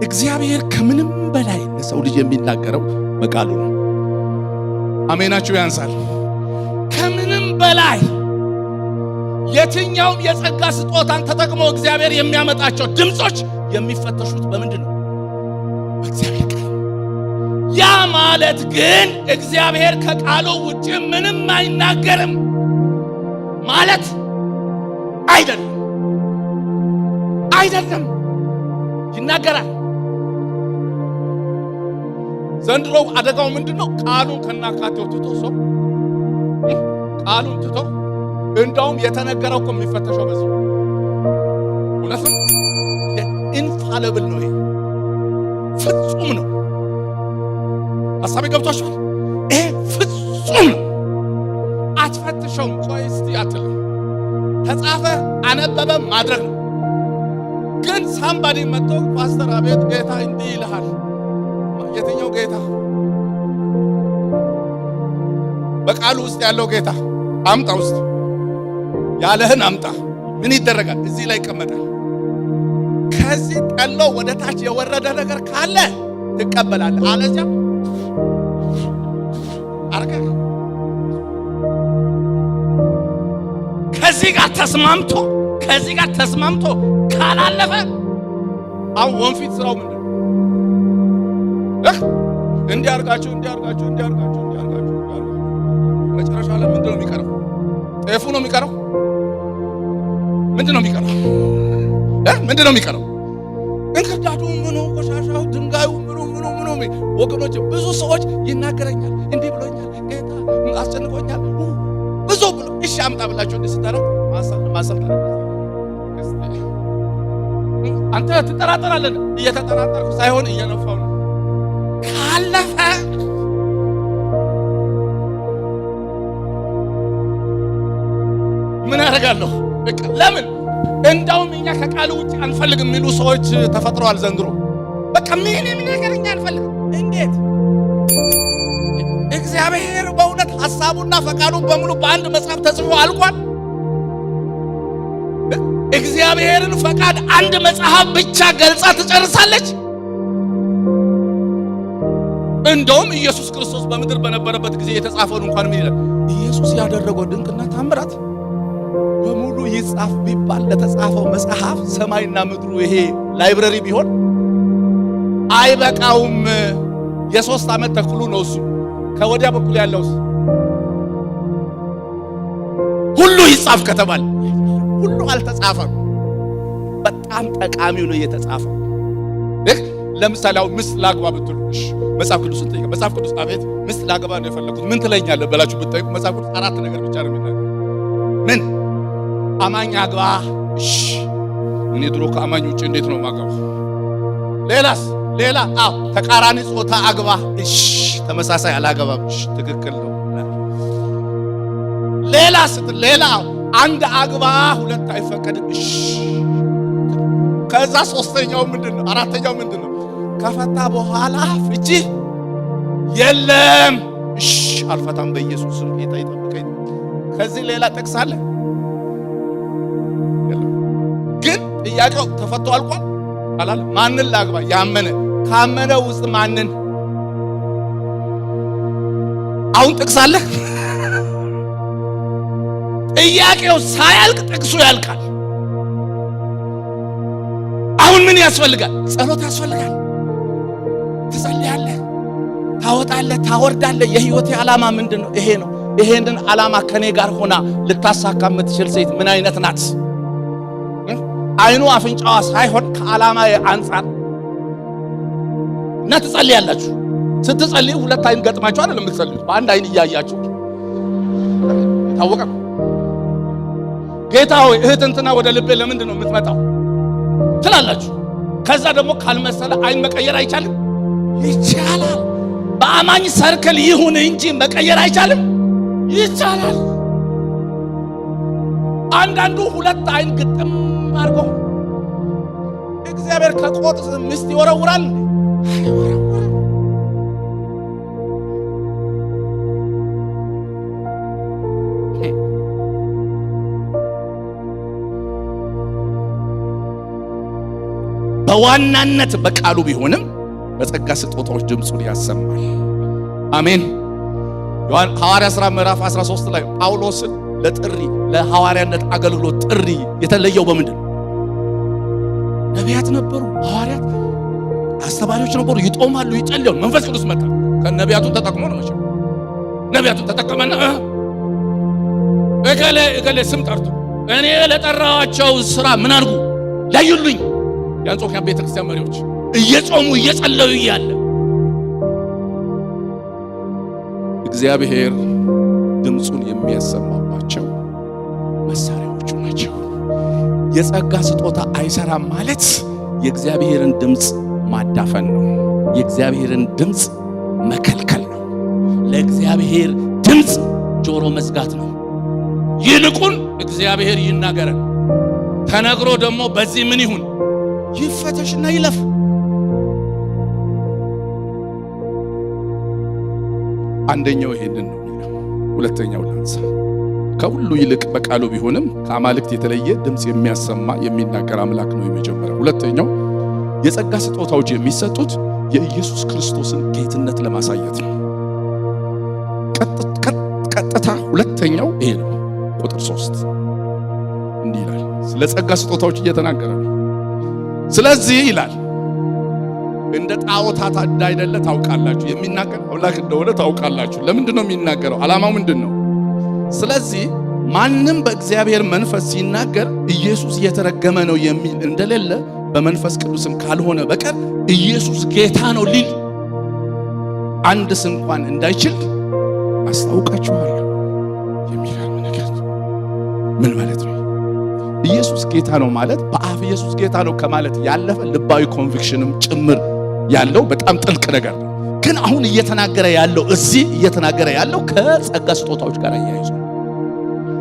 እግዚአብሔር ከምንም በላይ ለሰው ልጅ የሚናገረው በቃሉ ነው። አሜናችሁ ያንሳል። ከምንም በላይ የትኛውም የጸጋ ስጦታን ተጠቅሞ እግዚአብሔር የሚያመጣቸው ድምጾች የሚፈተሹት በምንድን ነው? በእግዚአብሔር ቃል። ያ ማለት ግን እግዚአብሔር ከቃሉ ውጭ ምንም አይናገርም ማለት አይደለም። አይደለም፣ ይናገራል። ዘንድሮ አደጋው ምንድን ነው? ቃሉን ከናካቴው ትቶ፣ ሰው ቃሉን ትቶ፣ እንደውም የተነገረው እኮ የሚፈተሸው በዚህ እውነት ነው። Infallible ነው፣ ይሄ ፍጹም ነው። ሀሳቤ ገብቷችኋል? ይሄ ፍጹም ነው። አትፈትሸውም። ቆይ እስቲ አትልም። ተጻፈ፣ አነበበ፣ ማድረግ ነው። ግን somebody መጥቶ "ፓስተር፣ አቤት፣ ጌታ እንዲህ ይልሃል።" የትኛው ጌታ? በቃሉ ውስጥ ያለው ጌታ። አምጣ፣ ውስጥ ያለህን አምጣ። ምን ይደረጋል? እዚህ ላይ ይቀመጣል። ከዚህ ጠሎ ወደ ታች የወረደ ነገር ካለ ትቀበላለህ፣ አለዚያ አርገህ ከዚህ ጋር ተስማምቶ ካላለፈ፣ አሁን ወንፊት ስራው ምንድን ነው? እንዲህ አርጋችሁ፣ እንዲህ አርጋችሁ፣ እንዲህ አርጋችሁ፣ እንዲህ አርጋችሁ፣ እንዲህ አርጋችሁ መጨረሻ ላይ ምንድን ነው የሚቀረው? ጤፉ ነው የሚቀረው? ምንድን ነው የሚቀረው? ምንድን ነው የሚቀረው? እንክርዳዱ፣ ምኑ፣ ቆሻሻው፣ ድንጋዩ፣ ምኑ ምኑ ምኑ። ወገኖች፣ ብዙ ሰዎች ይናገረኛል፣ እንዲህ ብሎኛል፣ ጌታ አስጨንቆኛል፣ ብዙ ብሎ፣ እሺ አምጣ ብላችሁ እንዲህ ስታደርግ ማሰል ማሰል፣ አንተ ትጠራጠራለህ። እየተጠራጠርኩ ሳይሆን እየነፋው ነው። ካለፈ ምን አደርጋለሁ? በቃ ለምን እንዳውም እኛ ከቃሉ ውጭ አንፈልግም የሚሉ ሰዎች ተፈጥረዋል ዘንድሮ። በቃ ምንም ነገር እኛ አንፈልግም። እንዴት እግዚአብሔር በእውነት ሐሳቡና ፈቃዱ በሙሉ በአንድ መጽሐፍ ተጽፎ አልቋል? እግዚአብሔርን ፈቃድ አንድ መጽሐፍ ብቻ ገልጻ ትጨርሳለች? እንደውም ኢየሱስ ክርስቶስ በምድር በነበረበት ጊዜ የተጻፈውን እንኳን ምን ይላል? ኢየሱስ ያደረገው ድንቅና ታምራት በሙሉ ይጻፍ ቢባል ለተጻፈው መጽሐፍ ሰማይና ምድሩ ይሄ library ቢሆን አይበቃውም። የ3 ዓመት ተኩሉ ነው እሱ። ከወዲያ በኩል ያለውስ ሁሉ ይጻፍ ከተባለ ሁሉ አልተጻፈም። በጣም ጠቃሚው ነው የተጻፈው። ለምሳሌ አሁን ሚስት ላግባ ብትሉ፣ እሺ መጽሐፍ ቅዱስን ጠይቀ፣ "መጽሐፍ ቅዱስ፣ አቤት፣ ሚስት ላገባ ነው የፈለኩት፣ ምን ትለኛለህ?" ብላችሁ ብትጠይቁ መጽሐፍ ቅዱስ አራት ነገር ብቻ ነው የሚናገረው። ምን? አማኝ አግባ። እሺ፣ እኔ ድሮ ከአማኝ ውጭ እንዴት ነው ማገባው? ሌላስ? ሌላ? አዎ፣ ተቃራኒ ጾታ አግባ። እሺ፣ ተመሳሳይ አላገባም። እሺ፣ ትክክል ነው። ሌላ ስትል፣ ሌላ? አንድ አግባ፣ ሁለት አይፈቀድም። እሺ፣ ከዛ ሶስተኛው ምንድን ነው? አራተኛው ምንድን ነው? ከፈታ በኋላ ፍቺ የለም። እሺ፣ አልፈታም፣ በኢየሱስ ስም ጌታ ይጠብቀኝ። ከዚህ ሌላ ጥቅስ አለ? የለም። ግን ጥያቄው ተፈቶ አልቋል አላለ። ማንን ላግባ? ያመነ፣ ካመነ ውስጥ ማንን? አሁን ጥቅስ አለ? ጥያቄው ሳያልቅ ጥቅሱ ያልቃል። አሁን ምን ያስፈልጋል? ጸሎት ያስፈልጋል። ትጸልያለህ፣ ታወጣለህ፣ ታወርዳለህ። የህይወቴ ዓላማ ምንድን ነው? ይሄ ነው። ይሄንን ዓላማ ከኔ ጋር ሆና ልታሳካ የምትችል ሴት ምን አይነት ናት? አይኑ አፍንጫዋ ሳይሆን ከዓላማ አንጻር እና ትጸልያላችሁ። ስትጸልዩ ሁለት አይን ገጥማችሁ አይደለም የምትጸልዩት፣ በአንድ አይን እያያችሁ የታወቀ። "ጌታ ሆይ፣ እህት እንትና ወደ ልቤ ለምንድን ነው የምትመጣው?" ትላላችሁ። ከዛ ደግሞ ካልመሰለ አይን መቀየር አይቻልም? ይቻላል። በአማኝ circle ይሁን እንጂ መቀየር አይቻልም? ይቻላል። አንዳንዱ ሁለት አይን ግጥም አድርጎ፣ እግዚአብሔር ከቆጥ ሚስት ይወረውራል? አይወረውርም። በዋናነት በቃሉ ቢሆንም በጸጋ ስጦታዎች ድምፁን ያሰማል። አሜን። ሐዋርያ ሥራ ምዕራፍ 13 ላይ ጳውሎስን ለጥሪ ለሐዋርያነት አገልግሎት ጥሪ የተለየው በምንድን ነው? ነቢያት ነበሩ፣ ሐዋርያት አስተማሪዎች ነበሩ። ይጦማሉ፣ ይጸልያሉ። መንፈስ ቅዱስ መጣ። ከነቢያቱን ተጠቅሞ ነው መቼም ነቢያቱን ተጠቀመና እገሌ እገሌ ስም ጠርቶ እኔ ለጠራኋቸው ስራ ምን አድርጉ ለዩልኝ። የአንጾኪያ ቤተክርስቲያን መሪዎች እየጾሙ እየጸለዩ እያለ እግዚአብሔር ድምፁን የሚያሰማባቸው መሳሪያዎቹ ናቸው። የጸጋ ስጦታ አይሰራም ማለት የእግዚአብሔርን ድምፅ ማዳፈን ነው። የእግዚአብሔርን ድምፅ መከልከል ነው። ለእግዚአብሔር ድምፅ ጆሮ መዝጋት ነው። ይልቁን እግዚአብሔር ይናገረን ተነግሮ ደግሞ በዚህ ምን ይሁን ይፈተሽና ይለፍ። አንደኛው ይሄንን ነው የሚለው። ሁለተኛው ላንሳ። ከሁሉ ይልቅ በቃሉ ቢሆንም ከአማልክት የተለየ ድምፅ የሚያሰማ የሚናገር አምላክ ነው የመጀመሪያው። ሁለተኛው የጸጋ ስጦታዎች የሚሰጡት የኢየሱስ ክርስቶስን ጌትነት ለማሳየት ነው። ቀጥታ ሁለተኛው ይሄ ነው። ቁጥር 3 እንዲህ ይላል። ስለ ጸጋ ስጦታዎች እየተናገረ ነው። ስለዚህ ይላል እንደ ጣዖታት እንዳይደለ ታውቃላችሁ። የሚናገር አምላክ እንደሆነ ታውቃላችሁ። ለምንድን ነው የሚናገረው? ዓላማው ምንድን ነው? ስለዚህ ማንም በእግዚአብሔር መንፈስ ሲናገር ኢየሱስ የተረገመ ነው የሚል እንደሌለ በመንፈስ ቅዱስም ካልሆነ በቀር ኢየሱስ ጌታ ነው ሊል አንድ ስንኳን እንዳይችል አስታውቃችኋለሁ። የሚገርም ነገር ምን ማለት ነው? ኢየሱስ ጌታ ነው ማለት በአፍ ኢየሱስ ጌታ ነው ከማለት ያለፈ ልባዊ conviction ም ጭምር ያለው በጣም ጥልቅ ነገር ነው። ግን አሁን እየተናገረ ያለው እዚህ እየተናገረ ያለው ከጸጋ ስጦታዎች ጋር አያይዞ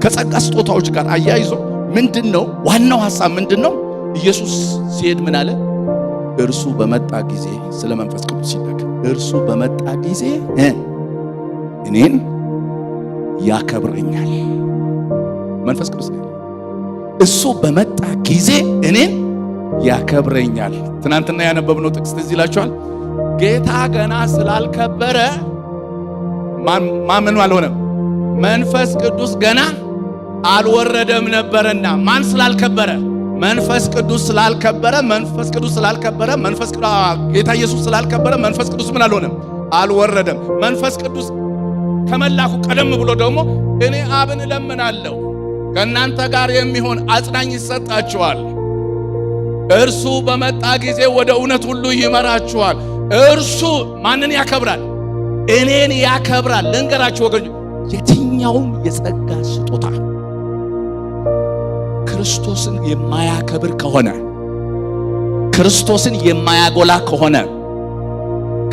ከጸጋ ስጦታዎች ጋር አያይዞ ምንድነው ዋናው ሐሳብ ምንድነው? ኢየሱስ ሲሄድ ምን አለ? እርሱ በመጣ ጊዜ ስለ መንፈስ ቅዱስ ሲናገር እርሱ በመጣ ጊዜ እኔን ያከብረኛል። መንፈስ ቅዱስ እሱ በመጣ ጊዜ እኔን ያከብረኛል። ትናንትና ያነበብነው ጥቅስ ትዝ ይላችኋል። ጌታ ገና ስላልከበረ ማመኑ አልሆነም። መንፈስ ቅዱስ ገና አልወረደም ነበርና ማን ስላልከበረ? መንፈስ ቅዱስ ስላልከበረ። መንፈስ ቅዱስ ስላልከበረ መንፈስ ቅዱስ ጌታ ኢየሱስ ስላልከበረ መንፈስ ቅዱስ ምን አልሆነም? አልወረደም። መንፈስ ቅዱስ ከመላኩ ቀደም ብሎ ደግሞ እኔ አብን እለምናለሁ ከእናንተ ጋር የሚሆን አጽናኝ ይሰጣችኋል፣ እርሱ በመጣ ጊዜ ወደ እውነት ሁሉ ይመራችኋል። እርሱ ማንን ያከብራል? እኔን ያከብራል። ልንገራችሁ ወገኖች፣ የትኛውም የጸጋ ስጦታ ክርስቶስን የማያከብር ከሆነ፣ ክርስቶስን የማያጎላ ከሆነ፣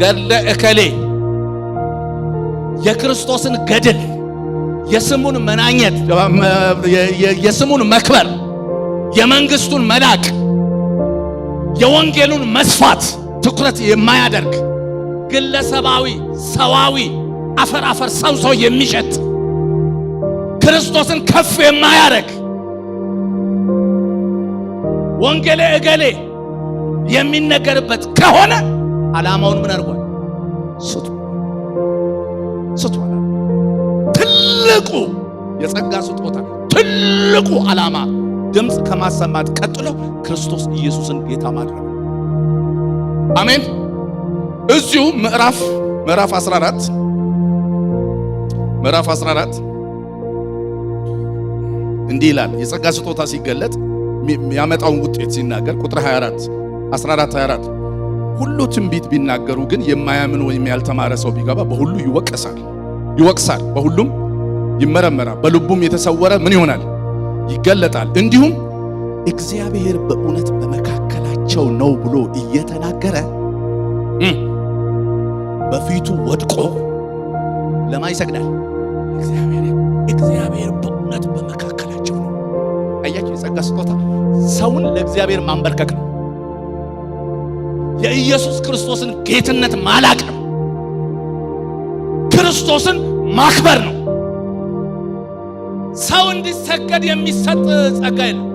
ገድለ እከሌ የክርስቶስን ገድል የስሙን መናኘት የስሙን መክበር የመንግስቱን መላቅ የወንጌሉን መስፋት ትኩረት የማያደርግ ግለሰባዊ ሰዋዊ አፈር አፈር ሰው ሰው የሚሸጥ ክርስቶስን ከፍ የማያደርግ ወንጌሌ እገሌ የሚነገርበት ከሆነ ዓላማውን ምን አድርጓል? ስቷል። ትልቁ የጸጋ ስጦታ ትልቁ ዓላማ ድምፅ ከማሰማት ቀጥሎ ክርስቶስ ኢየሱስን ጌታ ማድረግ። አሜን። እዚሁ ምዕራፍ 14 ምዕራፍ 14 እንዲህ ይላል። የጸጋ ስጦታ ሲገለጥ ያመጣውን ውጤት ሲናገር ቁጥር 24 14 24 ሁሉ ትንቢት ቢናገሩ ግን የማያምን ወይም ያልተማረ ሰው ቢገባ በሁሉ ይወቀሳል ይወቅሳል፣ በሁሉም ይመረመራል፣ በልቡም የተሰወረ ምን ይሆናል? ይገለጣል። እንዲሁም እግዚአብሔር በእውነት በመካከላቸው ነው ብሎ እየተናገረ በፊቱ ወድቆ ለማ ይሰግዳል? እግዚአብሔር በእውነት በመካከላቸው ነው። አያችሁ፣ የጸጋ ስጦታ ሰውን ለእግዚአብሔር ማንበርከክ ነው። የኢየሱስ ክርስቶስን ጌትነት ማላቅ ነው። ክርስቶስን ማክበር ነው። ሰው እንዲሰገድ የሚሰጥ ጸጋ የለም።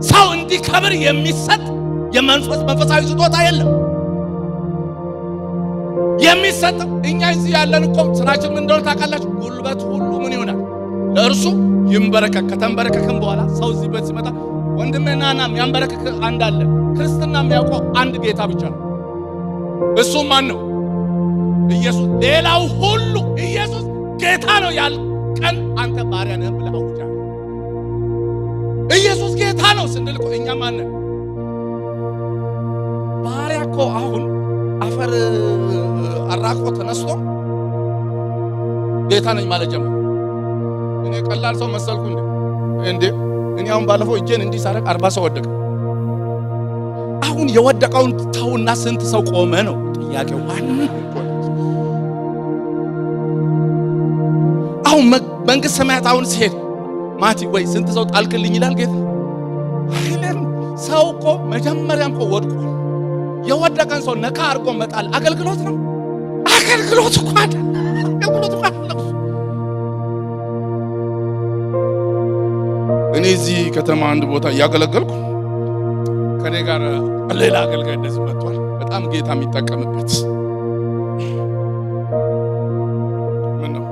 ሰው እንዲከብር የሚሰጥ የመንፈስ መንፈሳዊ ስጦታ የለም የሚሰጠው። እኛ እዚህ ያለን እኮ ስራችን ምን እንደሆነ ታውቃላችሁ? ጉልበት ሁሉ ምን ይሆናል? ለእርሱ ይንበረከክ። ከተንበረከክም በኋላ ሰው እዚህ ቤት ሲመጣ ወንድሜ ናና የሚያንበረክክ አንድ አለ። ክርስትና የሚያውቀው አንድ ጌታ ብቻ ነው። እሱም ማን ነው? ኢየሱስ። ሌላው ሁሉ ኢየሱስ ጌታ ነው ያል ቀን አንተ ባሪያ ነህ ብለህ አውጃለህ። ኢየሱስ ጌታ ነው ስንል እኮ እኛ ማን ነን? ባሪያ እኮ አሁን አፈር አራቆ ተነስቶ ጌታ ነኝ ማለት ጀመረ። እኔ ቀላል ሰው መሰልኩ እንዴ? እንዴ እኔ አሁን ባለፈው እጄን እንዲህ ሳደርግ 40 ሰው ወደቀ። አሁን የወደቀውን ተውና ስንት ሰው ቆመ ነው ጥያቄው። አሁን መንግስት ሰማያት አሁን ሲሄድ ማቲ ወይ ስንት ሰው ጣልክልኝ ይላል ጌታ አይልም። ሰው እኮ መጀመሪያም እኮ ወድቋል። የወደቀን ሰው ነካ አድርጎ መጣል አገልግሎት ነው። አገልግሎት እኮ አይደለም። አገልግሎት እኮ አይደለም። እኔ እዚህ ከተማ አንድ ቦታ እያገለገልኩ ከኔ ጋር ሌላ አገልጋይ እንደዚህ መጥቷል። በጣም ጌታ የሚጠቀምበት ምን ነው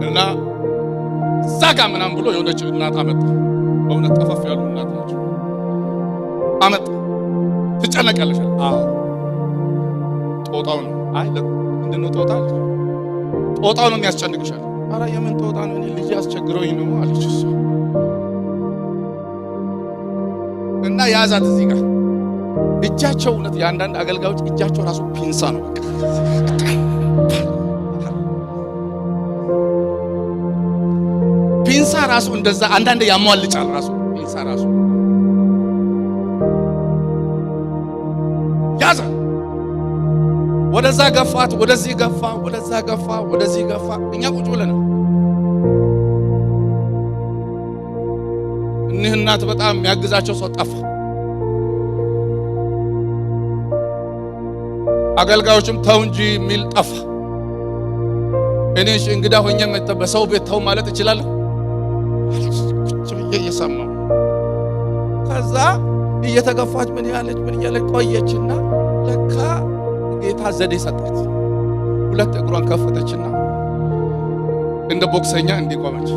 እና እዛ ጋ ምናምን ብሎ የሆነች እናት አመጣ። በእውነት ጠፈፍ ያሉ እናት ናቸው። አመጣ። ትጨነቂያለሽ? አዎ። ጦጣው ነው። አይ ምንድን ነው ጦጣ አለች። ጦጣው ነው የሚያስጨንቅሻል። ኧረ የምን ጦጣ ነው? እኔ ልጅ አስቸግረውኝ ነው አለች እሷ። እና ያዛት እዚህ ጋር እጃቸው፣ እውነት የአንዳንድ አገልጋዮች እጃቸው ራሱ ፒንሳ ነው። በቃ ፒንሳ ራሱ እንደዛ አንዳንድ ያሟልጫል ራሱ ፒንሳ ራሱ ያዘ። ወደዛ ገፋት፣ ወደዚህ ገፋ፣ ወደዛ ገፋ፣ ወደዚህ ገፋ። እኛ ቁጭ ብለናል። እኒህ እናት በጣም የሚያግዛቸው ሰው ጠፋ። አገልጋዮችም ተው እንጂ የሚል ጠፋ። እኔ እሺ እንግዳ ሆኜ በሰው ቤት ተው ማለት እችላለሁ? ቁጭ ብዬ እየሰማሁ ከዛ እየተገፋች ምን ያለች ምን ያለች ቆየችና ለካ ጌታ ዘዴ ሰጣት። ሁለት እግሯን ከፈተችና እንደ ቦክሰኛ እንዲቆመች።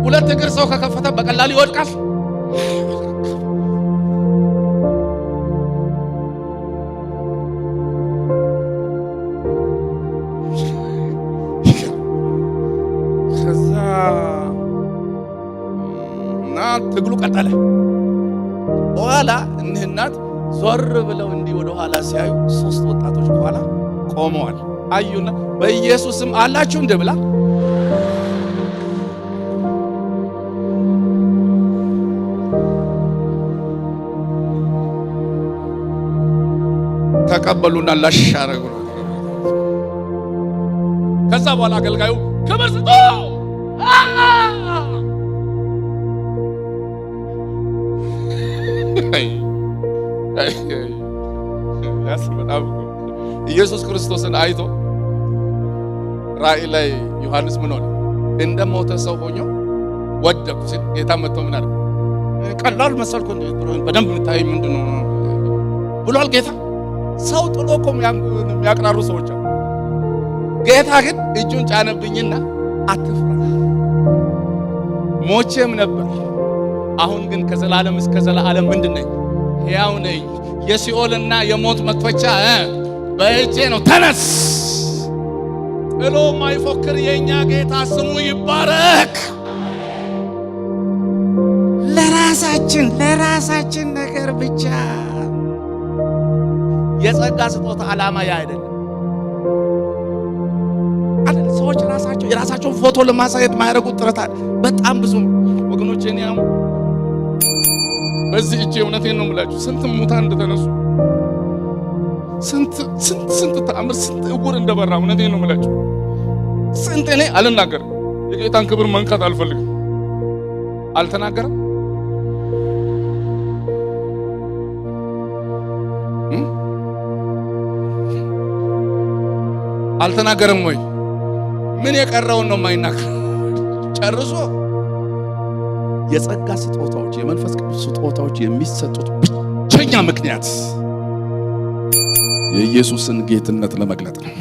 ሁለት እግር ሰው ከከፈተ በቀላሉ ይወድቃል። ከዛ እና ትግሉ ቀጠለ። በኋላ እኒህ እናት ዞር ብለው እንዲህ ወደ ኋላ ሲያዩ 3 ወጣቶች ከኋላ ቆመዋል። አዩና በኢየሱስም አላችሁ እንደ ብላ ተቀበሉና ላሽ አረጉ። ከዛ በኋላ አገልጋዩ ክብር ስጡ ኢየሱስ ክርስቶስን አይቶ ራእይ ላይ ዮሐንስ ምን ሆነ? እንደ ሞተ ሰው ሆኖ ወደቁ ሲል ጌታ መጥቶ ምን አለ? ቀላል መሰልኩ እንዴ? በደንብ የምታይ ምንድነው ብሏል ጌታ። ሰው ጥሎ እኮ የሚያቅራሩ ሰዎች አሉ። ጌታ ግን እጁን ጫነብኝና አትፍራ፣ ሞቼም ነበር፣ አሁን ግን ከዘላለም እስከ ዘላለም ምንድን ነኝ? ሕያው ነኝ። የሲኦልና የሞት መክፈቻ በእጄ ነው። ተነስ። ጥሎ ማይፎክር የኛ ጌታ ስሙ ይባረክ። ለራሳችን ነገር ብቻ የጸጋ ስጦታ ዓላማ ያ አይደለም። አይደል? ሰዎች ራሳቸው የራሳቸውን ፎቶ ለማሳየት የማያደርጉት ጥረት በጣም ብዙ ነው ወገኖቼ። እኔ አሁን በዚህ እጄ እውነቴን ነው የምላችሁ ስንት ሙታን እንደተነሱ፣ ስንት ስንት ስንት ተአምር፣ ስንት እውር እንደበራ እውነቴን ነው የምላችሁ። ስንት እኔ አልናገርም። የጌታን ክብር መንካት አልፈልግም። አልተናገረም። አልተናገረም ወይ? ምን የቀረውን ነው የማይናገር? ጨርሶ የጸጋ ስጦታዎች፣ የመንፈስ ቅዱስ ስጦታዎች የሚሰጡት ብቸኛ ምክንያት የኢየሱስን ጌትነት ለመግለጥ ነው።